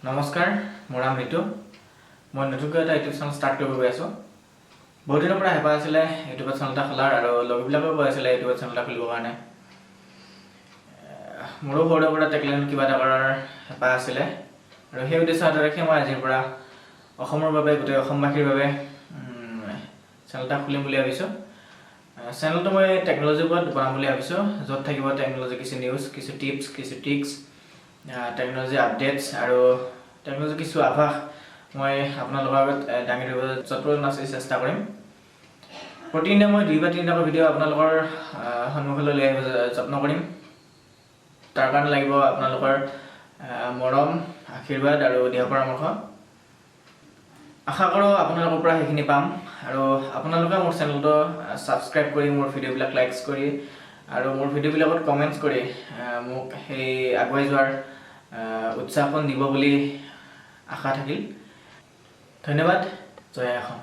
নমস্কাৰ, মোৰ নাম ঋতু। মই নতুনকৈ এটা ইউটিউব চেনেল ষ্টাৰ্ট কৰিব গৈ আছোঁ। বহুত দিনৰ পৰা হেঁপাহ আছিলে ইউটিউবত চেনেল এটা খোলাৰ আৰু লগৰবিলাকেও কৈ আছিলে ইউটিউবত চেনেল এটা খুলিবৰ কাৰণে। মোৰো সৰুৰে পৰা টেক লাইনত কিবা এটা কৰাৰ হেঁপাহ আছিলে আৰু সেই উদ্দেশ্য হাতত ৰাখি মই আজিৰ পৰা অসমৰ বাবে, গোটেই অসমবাসীৰ বাবে চেনেল এটা খুলিম বুলি ভাবিছোঁ। চেনেলটো মই টেকন'লজিৰ ওপৰত বনাম বুলি ভাবিছোঁ, য'ত থাকিব টেকন'লজি কিছু নিউজ, কিছু টিপছ, কিছু ট্ৰিক্স, টেকন'লজি আপডেটছ আৰু টেকন'লজি কিছু আভাস মই আপোনালোকৰ আগত দাঙি ধৰিব যৎপৰোনাস্তি চেষ্টা কৰিম। প্ৰতিদিনে মই দুই বা তিনিটাকৈ ভিডিঅ' আপোনালোকৰ সন্মুখলৈ লৈ আহিব যত্ন কৰিম। তাৰ কাৰণে লাগিব আপোনালোকৰ মৰম, আশীৰ্বাদ আৰু দিহা পৰামৰ্শ। আশা কৰোঁ আপোনালোকৰ পৰা সেইখিনি পাম আৰু আপোনালোকে মোৰ চেনেলটো ছাবস্ক্ৰাইব কৰি, মোৰ ভিডিঅ'বিলাক লাইকছ কৰি আৰু মোৰ ভিডিঅ'বিলাকত কমেণ্টছ কৰি মোক সেই আগুৱাই যোৱাৰ উৎসাহকণ দিব বুলি আশা থাকিল। ধন্যবাদ। জয় অসম।